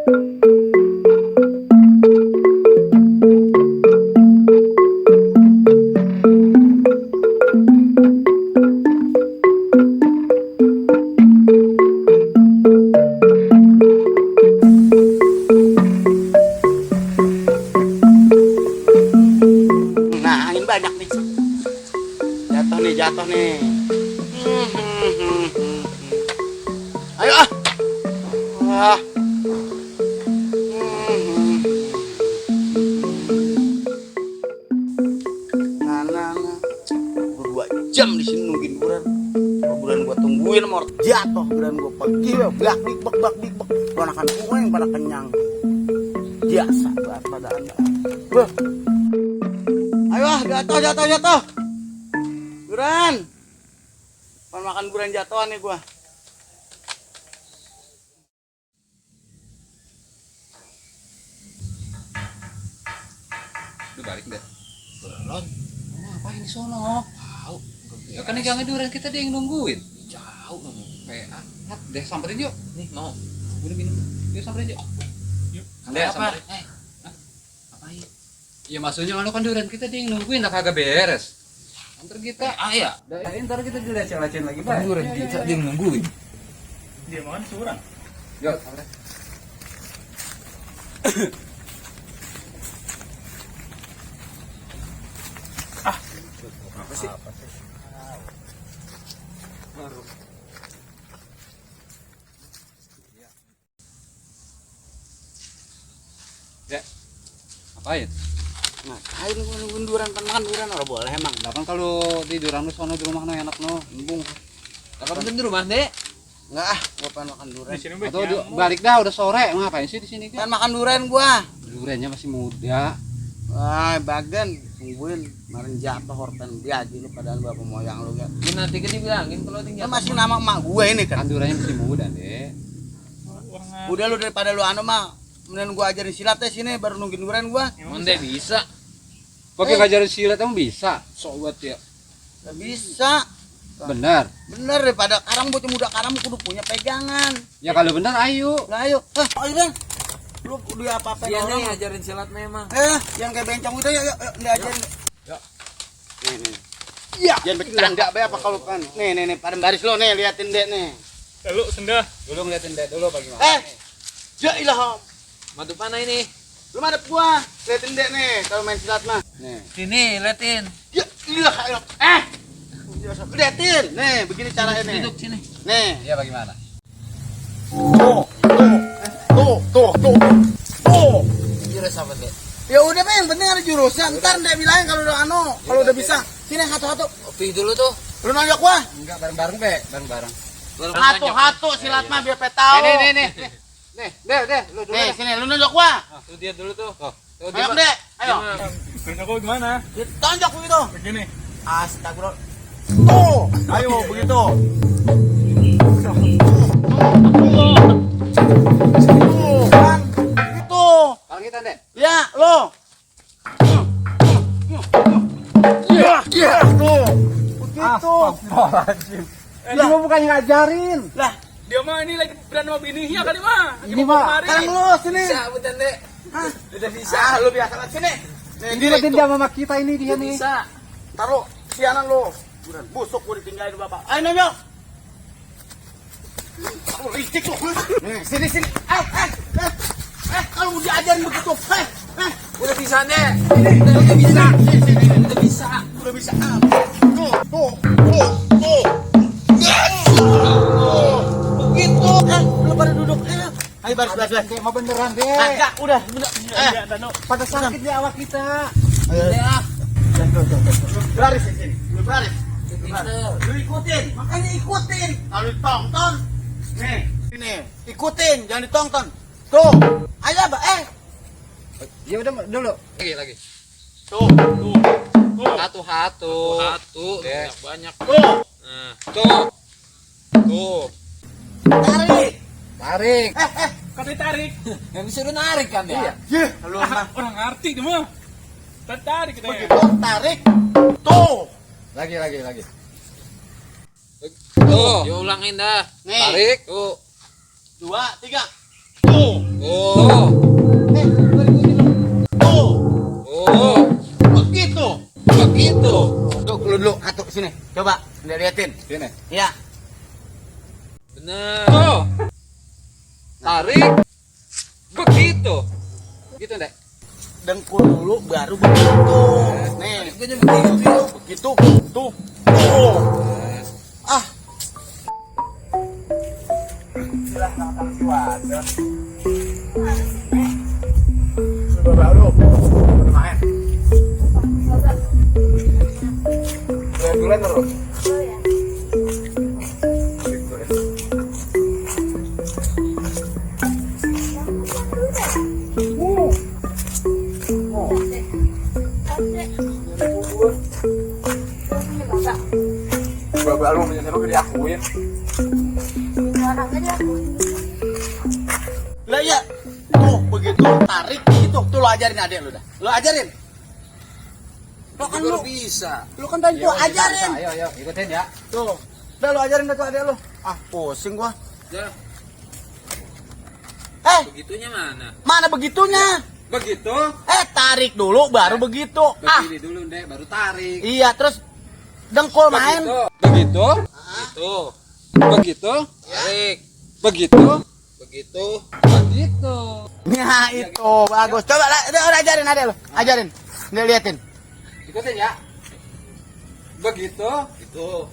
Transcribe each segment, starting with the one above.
Nah, angin banyak nih. Jatuh nih. Ayo ah. Ah. Nah. Gua 2 jam di sini nungguin buran. Buran gua tungguin mau jatuh, buran gua pergi bak dik bak. Gua akan kuing pada kenyang. Biasa banget pada anda. Ayo ah, jatuh. Buran. Pan makan buran jatuhan nih gua. Udah balik deh. Belum. Ngapain di sono? Tahu. Ya kan jangan duran kita dia yang nungguin. Jauh ngomong. PA. Hat deh samperin yuk. Nih mau. Minum. Yuk samperin yuk. Yuk. Deh samperin. Ngapain? Ya maksudnya kan duran kita dia yang nungguin tak kagak beres. Antar kita. Ya. Ntar kita dileceh-lecehin lagi, Pak. Duran kita dia yang nungguin. Dia makan surang. Yuk, samperin. Apa sih? Ya. Ngapain? Ngapain gua nungguin duran, pan makan duran ora boleh emang. Kapan kalau tiduran lu sono di rumah no enak no, embung. Kapan di rumah, Dek? Enggak ah, gua pan makan duran. Di sini Atau balik dah udah sore, ngapain sih di sini kan? Pan makan duran gua. Durennya masih muda. Wah, bagan tungguin kemarin jatuh horten biaji lu padahal bapak moyang lu kan. Ini nanti kan dibilangin kalau tinggal. Kan masih nama emak gua ini kan. Kan durennya masih muda, Dek. Udah lu daripada lu anu mah, mending gua ajarin silat deh sini baru nungguin duran gua. Monde bisa. Pakai ngajarin silat emang bisa. Sok buat ya. Gak bisa. Benar. Bener daripada karang bocah muda karang kudu punya pegangan. Ya kalau benar ayo. Nah ayo. Ayo deh. Lu udah apa-apa Dia nih orang. ajarin silat memang. Yang kayak bencong itu yuk diajarin. Yuk. Nih. Iya. Jangan bercanda be apa kalau kan. Nih pada baris lo nih liatin dek nih. Lalu sendah. Dulu ngeliatin Dek dulu bagaimana. Ya ilah. Madu panah ini. Belum ada gua. Liatin dek nih kalau main silat mah. Nih. Sini, liatin. Ya ilah. Liatin. Nih, begini caranya nih. Duduk sini. Nih. Iya bagaimana? Tuh. Jurus apa, Dek? Ya udah yang penting ada jurusan. Ntar Dek bilangin kalau udah kalau udah bisa. Sini satu-satu. Kopi dulu tuh. Lu nonjok gua. Enggak bareng-bareng, Be. Bareng-bareng. Satu silat mah biar tahu. Nih. Deh, lu dulu. Nih, sini lu nonjok gua. Tuh dia dulu tuh. Ayo, Dek. Ayo. Pengen aku gimana? Ditonjok begitu. Begini. Astagfirullah. Tuh. Ayo begitu. Tuh, kan. Gitu. Kalau kita, Dek. Ya, lo. Ya, tuh. Begitu. Ini mah bukan ngajarin. Lah, Dia mah ini lagi berantem sama bininya kali mah. Ini mah sekarang lu sini. Bisa, betul, Dek. Udah bisa. Lu biasa banget sini. ini lagi dia sama kita ini dia nih. Bisa. Taruh sianan lu. Buran busuk gua ditinggalin bapak. Ayo nonjok. Lu licik lu. Nih, sini. Kalau mau diajarin begitu. Udah bisa, Dek. Udah bisa. Sini. Udah bisa. Udah bisa. Tuh. Begitu. Lu pada duduk. Ayo baris. Dek, mau beneran, Dek. Agak, udah. Enggak, Dano. Pada sakit nih awak kita. Ya. Baris di sini. Lu baris. Pinter. Lu ikutin. Makanya ikutin. Kalau ditonton. Nih. Sini. Ikutin. Jangan ditonton. Tuh. Ayo, Mbak. Ya udah dulu. Lagi. Tuh. Hatu. Dek. Banyak. Tuh. Nah, Tuh. Tarik. Tarik. Kau ditarik. yang disuruh narik kan ya? Ye, lu mah. Orang ngerti dia mah. Tertarik kita ya. Begitu tarik. Tuh. Lagi. Tuh. Diulangin dah. Nih. Tarik. Tuh. 2, 3. Tuh. Oh. Oh. Begitu. Begitu. Tuh, dulu, atuh sini. Coba, liatin. Sini. Iya. Benar. Oh. Tarik. Begitu. Gitu, Dek. Dengkul dulu baru begitu. Nih, begitu. Tuh. Tuh. Ah. Baru punya lu diakuin. Lah ya. Tuh, begitu tarik gitu. Tuh lo ajarin adek lu dah. Lo ajarin. Lo kan lu bisa. Lu kan tadi tuh ajarin. Ayo, ikutin ya. Tuh. Udah lo ajarin dah tuh adek lu. Ah, pusing gua. Ya, begitunya mana? Mana begitunya? Begitu. Tarik dulu baru begitu. Ah, Begini dulu, Dek, baru tarik. iya terus dengkul main. Begitu. Begitu. Begitu. Tarik. Begitu. Begitu. Begitu. Nah, itu bagus. Coba udah ajarin adek lu. Ajarin. Dia liatin. Ikutin ya. Begitu. Itu.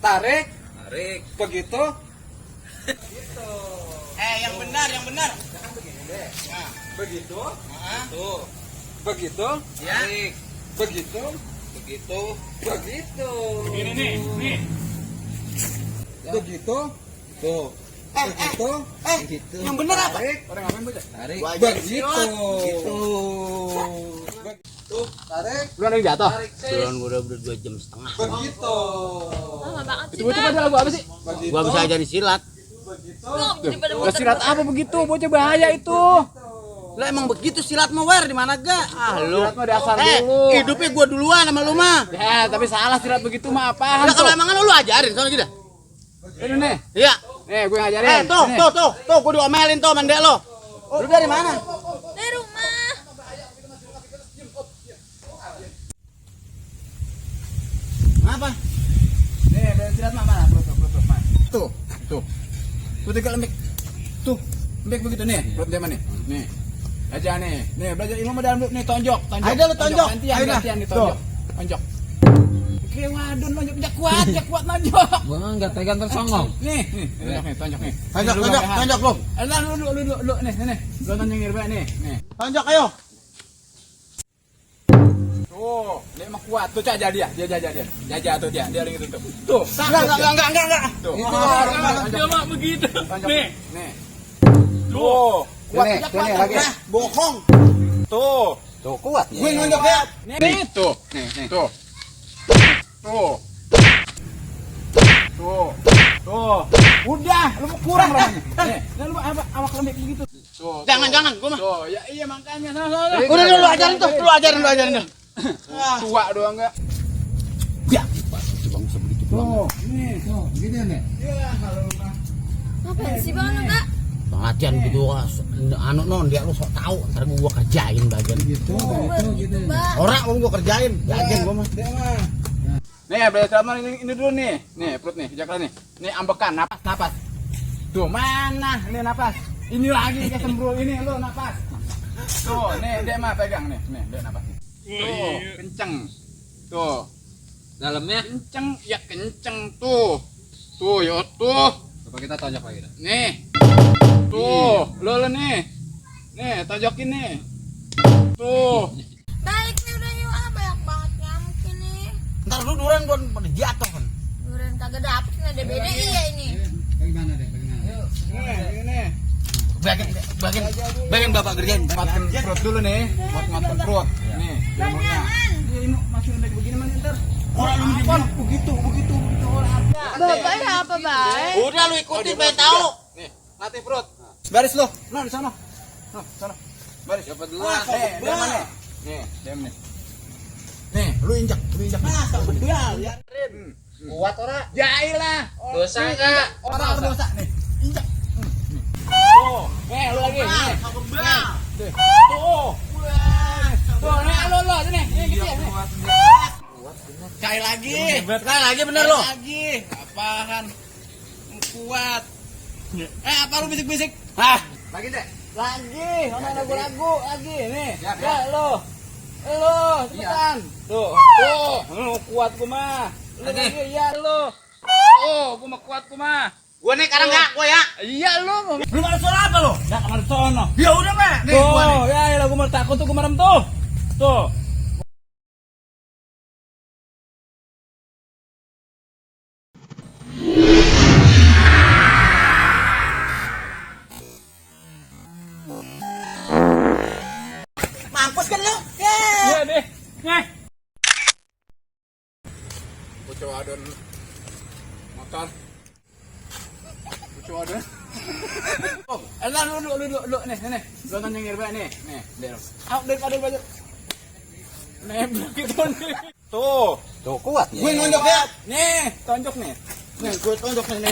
Tarik. Tarik. Begitu. Yang benar, yang benar. Begitu. Tuh. Begitu. Ya. Tarik. Begitu. Begitu. Begitu. Ini nih. Begitu. Tuh. Begitu. Begitu. Yang benar apa? Tarik. Orang ngapain baca? Tarik. Begitu. Gitu. Begitu. Tarik. Lu ada yang jatuh? Tarik. Turun gua udah 2 jam setengah. Begitu. Lama banget sih, Itu ada lagu apa sih? Begitu. Gua bisa ajarin silat. Begitu. Bang. Jadi pada muter. Silat apa begitu? Bocah bahaya itu. Lah emang begitu silat mau wer di mana ga? Ah lu. Silat mah dasar dulu. Hidupnya gua duluan sama lu mah. Ya, tapi salah silat begitu mah apaan? Lah kalau emang lu ajarin sono gitu. Ini nih. Iya. Nih, gue ngajarin. Tuh, gua diomelin tuh sama ndek lo. Lu dari mana? Dari rumah. Apa? Nih, dari silat mana? Tuh. Tuh tinggal lembek. Tuh. Lembek begitu nih. Perut dia mana nih? Nih. Aja nih. Nih, belajar ilmu dalam nih tonjok. Ayo lu tonjok. Ayo dah. Gantian nih tonjok. Tonjok. Oke, waduh nonjok jak kuat nonjok. Gua enggak tegang tersongong. Nih, tonjok nih. Tonjok lu. Lu nih. Lu tonjok nih. Nih. Tonjok ayo. Tuh, dia mah kuat. Tuh dia. Jajah tuh dia. Dia gitu tuh. Tuh. Enggak. Tuh. Dia mah begitu. Tonjok. Nih. Nih. Tuh. Kuat Nih lagi. Bohong. Tuh. Tuh kuat. Gue nonjoknya. Nih, tuh. Nih. Tuh. Udah, lu mau kurang rasanya. Nih, lu awak lembek begitu. Tuh. Jangan, gua mah. Tuh, ya iya makanya. Sana. Udah lu ajarin tuh, lu ajarin tuh. Tua doang enggak? Ya, Bang sebegitu Tuh, nih. Tuh, gitu ya, Nek. Ya, kalau lu mah. Ngapain sih bang enggak? latihan gitu anu non dia lu sok tahu ntar gua kerjain bagian Gitu, gitu. Bang. orang gua kerjain jajan gua mah Nih, belajar ini dulu nih. Nih, perut nih, jakla nih. Nih ambekan, napas. Tuh, mana? Ini napas. Ini lagi kesembro ini lu napas. Tuh, nih, Dek mah pegang nih. Nih, Dek napas. Tuh, kenceng. Tuh. Dalamnya. Kenceng, ya kenceng tuh. Tuh, yo tuh. Coba kita tonjok lagi dah. Nih. Tuh, lo nih. Nih, tonjokin nih. Tuh. Balik nih udah yuk, banyak banget nyamuk ini. ntar lu duran gua pada jatuh kan Duren kagak dapet nih ada beda iya ini. Bagaimana, Dek? Bagaimana? Nih. bagian bapak kerjain Matkan perut dulu nih. Buat matkan perut. Nih, ilmunya. Dia ini masih lembek begini mana ntar. orang lu di mana Begitu orang. Bapak ya apa baik? udah lu ikutin pengen tahu Nih, latih perut. Baris lo. Nah, di sana. Nah, sana. Baris. Siapa duluan? Nih, diam nih. Nih, diam nih. Nih, lu injak. masa bedal ya Kuat ora? Jailah. Dosa enggak? Orang berdosa nih. Injak. Tuh. Nih, lu lagi. Nih. kebang. Tuh. Tuh, nih lo sini. Nih gitu ya. Sekali lagi bener lo. Lagi. Apaan? Kuat. Apa lu bisik-bisik? Hah? Lagi deh. Lagi, sama lagu-lagu lagi nih. Ya, Ya lo. Cepetan. Tuh. Lu kuat gua mah. Lu lagi ya lo. Oh, gua mah kuat gua mah. Gua nih sekarang enggak gua ya. Iya lu mau. Belum ada suara apa lo? Enggak kamar sono. Ya udah mah. Nih gua nih. Tuh, ya gua mau takut tuh gua merem tuh. Tuh. Mampus kan lo? Ya. Iya deh. Nih. Gua coba adon motor. Gua coba adon. Oh, lu nih. Lu nanya ngirba nih. Nih, der. Daripada belajar. Nembak gitu nih. Tuh. Tuh kuat ya. Gue nonjok ya. Nih, tonjok nih. Nih, gua tonjok nih.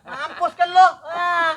Mampus kan lo? Ah.